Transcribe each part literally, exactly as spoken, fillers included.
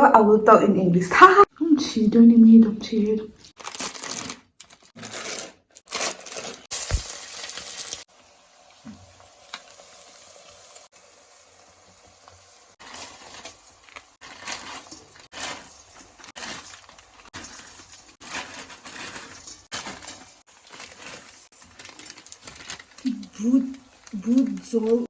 I will talk in English. ꯁꯤꯗꯣꯏꯅꯤ ꯃꯤ ꯑꯗꯨꯝ ꯁꯤꯔꯦ ꯑꯗꯨꯝ꯫ Brute, brute Joel.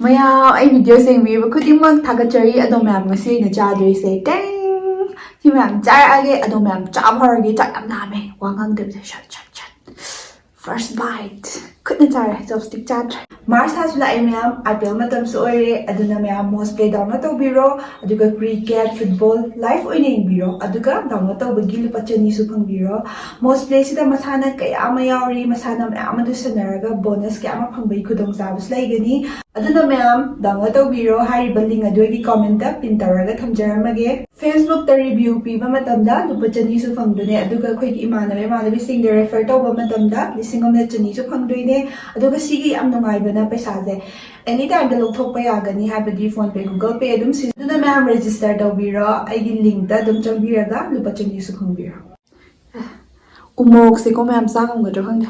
ꯃꯌꯥꯝ ꯑꯩ video ꯌꯦꯡꯕꯤꯕ ꯈꯨꯗꯤꯡꯃꯛ ꯊꯥꯒꯠꯆꯔꯤ꯫ ꯑꯗꯣ ꯃꯌꯥꯝ ꯉꯁꯤ ꯑꯩꯅ ꯆꯥꯗꯣꯏꯁꯦ ꯇꯦꯡ! ꯁꯤ ꯃꯌꯥꯝ ꯆꯥꯔꯛꯑꯒꯦ꯫ ꯑꯗꯣ ꯃꯌꯥꯝ ꯆꯥꯕ ꯍꯧꯔꯒꯦ꯫ ꯆꯥꯛ ꯌꯥꯝ ꯂꯥꯝꯃꯦ꯫ ꯋꯥ ꯉꯥꯡꯗꯕꯤꯗ ꯁꯠ ꯁꯠ ꯁꯠ꯫ First bite꯫ ꯈꯨꯠꯅ ꯆꯥꯔꯦ꯫ Chopstick ꯆꯥꯗ꯭ꯔꯦ꯫ March ꯊꯥꯁꯨ ꯂꯥꯛꯑꯦ ꯃꯌꯥꯝ꯫ I P L ꯃꯇꯝꯁꯨ ꯑꯣꯏꯔꯦ꯫ ꯑꯗꯨꯅ ꯃꯌꯥꯝ Moz Play download ꯇꯧꯕꯤꯔꯣ꯫ ꯑꯗꯨꯒ cricket, football live ꯑꯣꯏꯅ ꯌꯦꯡꯕꯤꯔꯣ꯫ ꯑꯗꯨꯒ download ꯇꯧꯕꯒꯤ ꯂꯨꯄꯥ ꯆꯅꯤꯁꯨ ꯐꯪꯕꯤꯔꯣ꯫ Moz Play ꯁꯤꯗ ꯃꯁꯥꯟꯅ ꯀꯌꯥ ꯑꯃ ꯌꯥꯎꯔꯤ꯫ ꯃꯁꯥꯟꯅ ꯃꯌꯥꯝ ꯑꯗꯨ ꯁꯥꯟꯅꯔꯒ bonus ꯀꯌꯥ ꯑꯃ ꯐꯪꯕꯒꯤ ꯈꯨꯗꯣꯡꯆꯥꯕꯁꯨ ꯂꯩꯒꯅꯤ꯫ ꯑꯗꯨꯅ ꯃꯌꯥꯝ download ꯇꯧꯕꯤꯔꯣ꯫ ꯍꯥꯏꯔꯤꯕ link ꯑꯗꯨ ꯑꯩꯒꯤ comment ꯇ pin ꯇꯧꯔꯒ ꯊꯝꯖꯔꯝꯃꯒꯦ꯫ Facebook ꯇ review ꯄꯤꯕ ꯃꯇꯝꯗ ꯂꯨꯄꯥ ꯆꯅꯤꯁꯨ ꯐꯪꯗꯣꯏꯅꯦ꯫ ꯑꯗꯨꯒ ꯑꯩꯈꯣꯏꯒꯤ ꯏꯃꯥꯟꯅꯕ ꯏꯃꯥꯟꯅꯕꯤꯁꯤꯡꯗ refer ꯇꯧꯕ ꯃꯇꯝꯗ ꯂꯤꯁꯤꯡ ꯑꯃꯅ ꯆꯅꯤꯁꯨ ꯐꯪꯗꯣꯏꯅꯦ꯫ ꯑꯗꯨꯒ ꯁꯤꯒꯤ ꯌꯥꯝ ꯅꯨꯡꯉꯥꯏꯕꯅ ꯄꯩꯁꯥꯁꯦ any time ꯗ ꯂꯧꯊꯣꯛꯄ ꯌꯥꯒꯅꯤ, ꯍꯥꯏꯕꯗꯤ PhonePe, Google Pay ꯑꯗꯨꯝ ꯁꯤꯖꯤꯟꯅ-, ꯑꯗꯨꯅ ꯃꯌꯥꯝ register ꯇꯧꯕꯤꯔꯣ꯫ ꯑꯩꯒꯤ link ꯇ ꯑꯗꯨꯝ ꯆꯪꯕꯤꯔꯒ ꯂꯨꯄꯥ ꯆꯅꯤꯁꯨ ꯐꯪꯕꯤꯔꯣ꯫ ꯎꯃꯣꯔꯣꯛꯁꯦꯀꯣ ꯃꯌꯥꯝ ꯆꯥ ꯉꯝꯒꯗ꯭ꯔꯥ ꯈꯪꯗꯦ꯫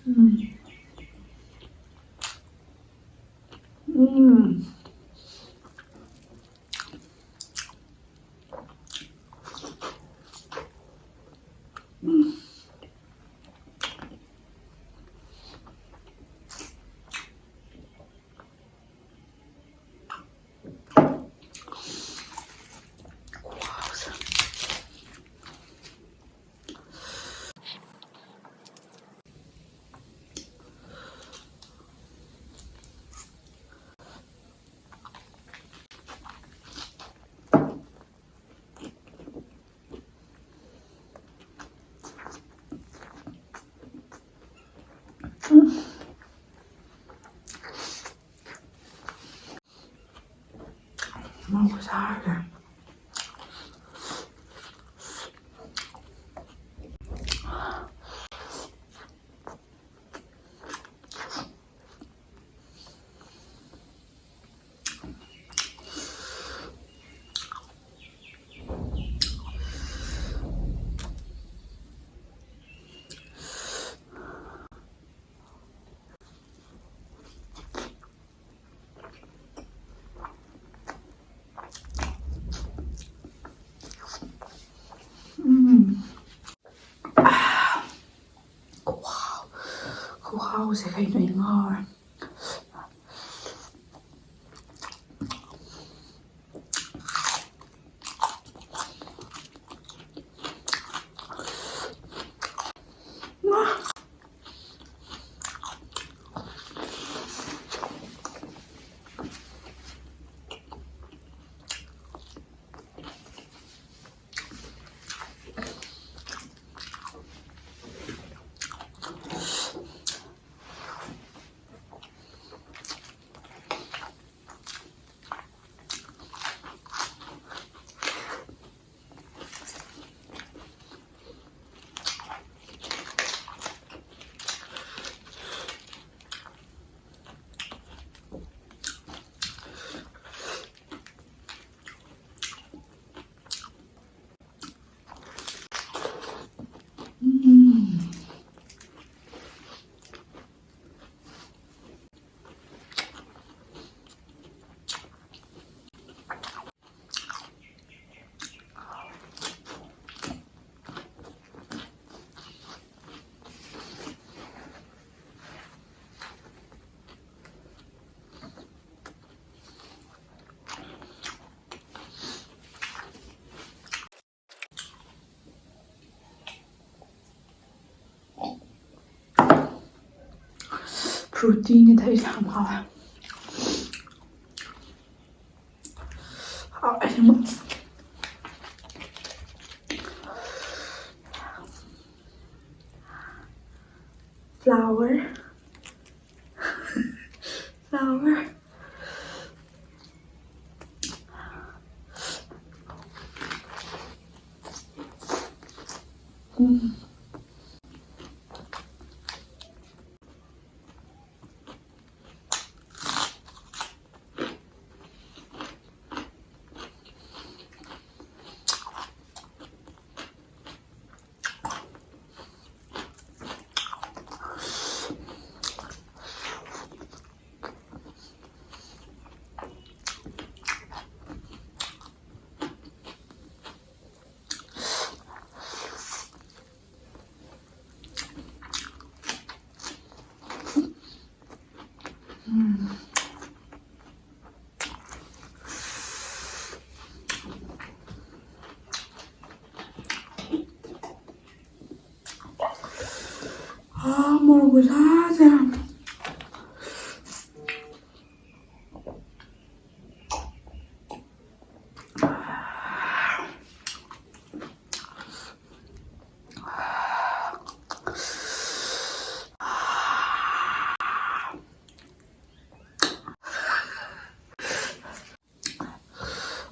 ꯎꯝ꯫ ꯎꯝ꯫ ꯆꯥꯔꯒꯦ꯫ ꯎꯝ꯫ ꯈꯨꯍꯥꯎ-, ꯈꯨꯍꯥꯎꯁꯦ ꯀꯩꯅꯣ, ꯑꯩ ꯉꯥꯎꯔꯦ꯫ ꯎꯝ꯫ Fruttyꯅꯤ ꯊꯛꯏꯁꯦ, ꯌꯥꯝ ꯍꯥꯎꯋꯦ꯫ ꯍꯥꯎꯋꯦ ꯑꯁꯦꯡꯕ꯫ Flower꯫ Flower꯫ ꯃꯣꯔꯣꯛ ꯈꯨꯁꯥꯁꯦ꯫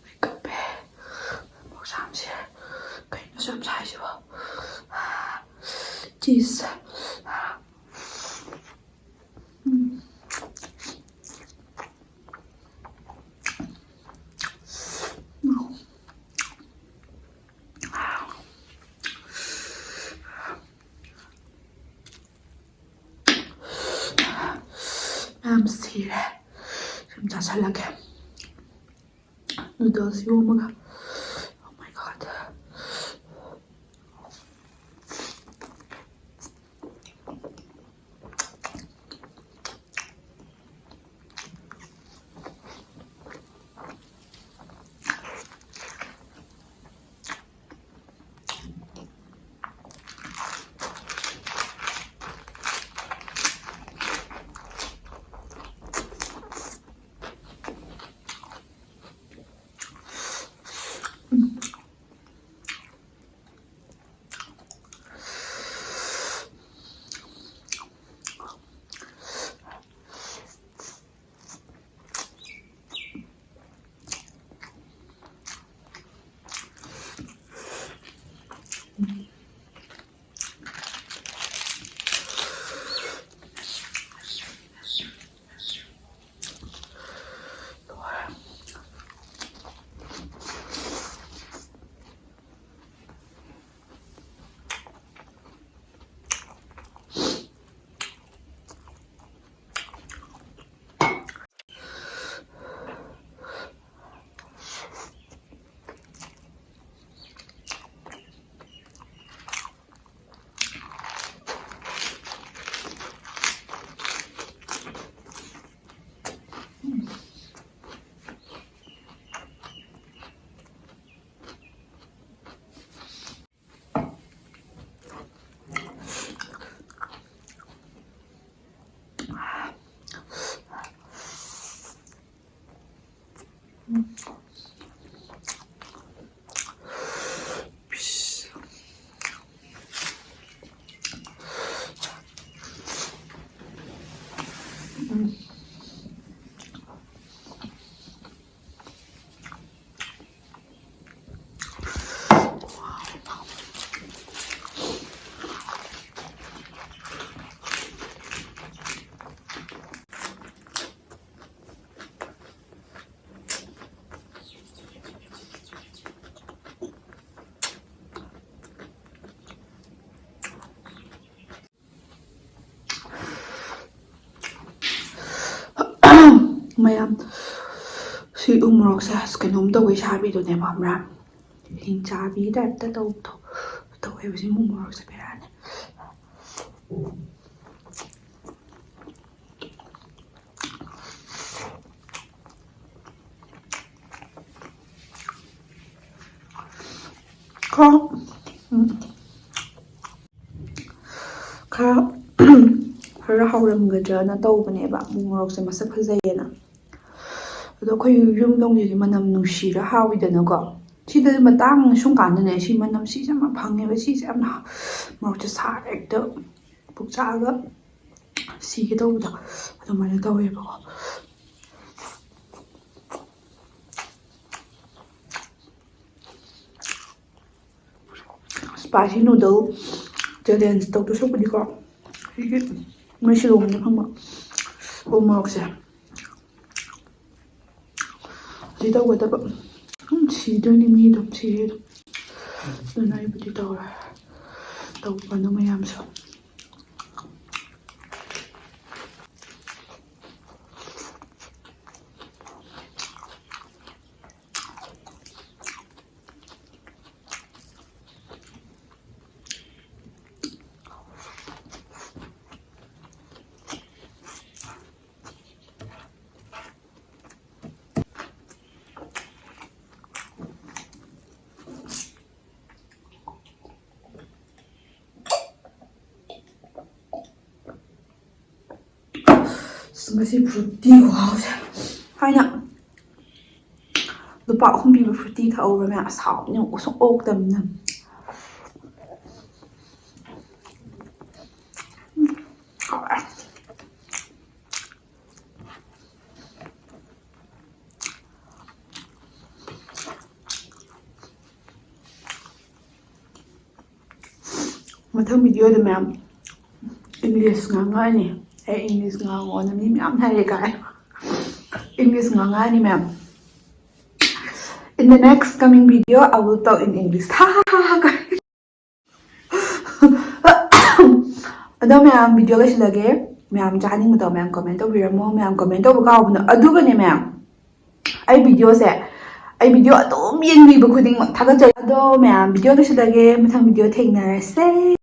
ꯑꯩ ꯀꯞꯄꯦ꯫ ꯃꯣꯔꯣꯛ ꯁꯥꯕꯁꯦ ꯀꯩꯅꯣ ꯑꯁꯨꯛ ꯌꯥꯝ ꯁꯥꯏꯁꯤꯕꯣ? ꯆꯤꯁ꯫ ꯃꯌꯥꯝ ꯁꯤꯔꯦ꯫ ꯁꯨꯝ ꯆꯥꯁꯜꯂꯒꯦ꯫ Noodles ꯌꯣꯝꯃꯒ꯫ Oh my God꯫ ꯃꯌꯥꯝ, ꯁꯤ ꯎ ꯃꯣꯔꯣꯛꯁꯦ ꯑꯁ ꯀꯩꯅꯣꯝ ꯇꯧꯋꯦ, ꯁꯥꯕꯤꯗꯨꯅꯦꯕ, ꯈꯪꯕ꯭ꯔꯥ? ꯍꯤꯡꯆꯥꯕꯤ ꯇꯥꯏꯞꯇ ꯇꯧꯕꯗꯣ ꯇꯧꯋꯦꯕ ꯁꯤ ꯎ ꯃꯣꯔꯣꯛꯁꯦ, ꯕꯦꯔꯥꯅꯦ꯫ ꯈꯔ ꯎꯝ, ꯈꯔ ꯈꯔ ꯍꯥꯎꯔꯝꯒꯗ꯭ꯔꯅ ꯇꯧꯕꯅꯦꯕ, ꯎ ꯃꯣꯔꯣꯛꯁꯦ ꯃꯁꯛ ꯐꯖꯩꯌꯦꯅ꯫ ꯑꯗꯣ ꯑꯩꯈꯣꯏ ꯌꯨꯝꯗꯣꯡꯒꯤꯗꯤ ꯃꯅꯝ ꯅꯨꯡꯁꯤꯔ ꯍꯥꯎꯋꯤꯗꯅꯀꯣ꯫ ꯁꯤꯗ ꯃꯇꯥꯡ ꯁꯨꯝ ꯀꯥꯟꯗꯅꯦ ꯁꯤ ꯃꯅꯝ, ꯁꯤꯁꯦ ꯌꯥꯝ ꯐꯪꯉꯦꯕ꯫ ꯁꯤꯁꯦ ꯌꯥꯝꯅ ꯃꯣꯔꯣꯛꯁꯦ ꯁꯥꯔ ꯍꯦꯛꯇ ꯄꯨꯛ ꯆꯥꯛꯑꯒ ꯁꯤꯒꯦ ꯇꯧꯕꯗꯣ ꯑꯗꯨꯃꯥꯏꯅ ꯇꯧꯋꯦꯕꯀꯣ꯫ Spicy noodle challenge ꯇꯧꯗꯣꯏ ꯁꯔꯨꯛꯄꯨꯗꯤꯀꯣ, ꯁꯤꯒꯤ ꯃꯣꯏ ꯁꯤꯂꯣꯡꯗ ꯐꯪꯕ ꯎ ꯃꯣꯔꯣꯛꯁꯦ ꯁꯤ ꯇꯧꯒꯗꯕ꯫ ꯎꯝ, ꯁꯤꯗꯣꯏꯅꯤ ꯃꯤ ꯑꯗꯨꯝ, ꯁꯤꯔꯦ ꯑꯗꯨꯝ꯫ ꯑꯗꯨꯅ ꯑꯩꯕꯨꯗꯤ ꯇꯧꯔꯦ, ꯇꯧꯕꯅ ꯃꯌꯥꯝꯁꯨ꯫ ꯑꯁ, ꯉꯁꯤ Fruity ꯈꯨꯍꯥꯎꯁꯦ꯫ ꯊꯥꯏꯅ ꯂꯨꯄꯥ ꯑꯍꯨꯝ ꯄꯤꯕ Fruity ꯊꯛꯍꯧꯕ ꯃꯌꯥꯝ, ꯑꯁ, ꯍꯥꯎꯕꯅꯦ, ꯁꯨꯡ ꯑꯣꯛꯇꯕꯅꯤꯅ꯫ ꯎꯝ, ꯍꯥꯎꯔꯦ꯫ ꯃꯊꯪ video ꯗ ꯃꯌꯥꯝ English ꯉꯥꯡꯉꯛꯑꯅꯤ꯫ ꯑꯩ English ꯉꯥꯡꯉꯣꯅ ꯃꯤ ꯃꯌꯥꯝ ꯍꯥꯏꯔꯦ ꯀꯥꯏ꯫ English ꯉꯥꯡꯉꯛꯑꯅꯤ ꯃꯌꯥꯝ꯫ In the next coming video, I will talk in English. ꯑꯗꯣ ꯃꯌꯥꯝ, video ꯂꯣꯏꯁꯤꯜꯂꯒꯦ꯫ ꯃꯌꯥꯝ ꯆꯥꯅꯤꯡꯕꯗꯣ ꯃꯌꯥꯝ comment ꯇꯧꯕꯤꯔꯝꯃꯣ꯫ ꯃꯌꯥꯝ comment ꯇꯧꯕ ꯀꯥꯎꯒꯅꯨ꯫ ꯑꯗꯨꯒꯅꯦ ꯃꯌꯥꯝ, ꯑꯩ video ꯁꯦ, ꯑꯩ video ꯑꯗꯨꯝ ꯌꯦꯡꯕꯤꯕ ꯈꯨꯗꯤꯡꯃꯛ ꯊꯥꯒꯠꯆꯔꯤ꯫ ꯑꯗꯣ ꯃꯌꯥꯝ, video ꯂꯣꯏꯁꯤꯜꯂꯒꯦ꯫ ꯃꯊꯪ video ꯊꯦꯡꯅꯔꯁꯦ꯫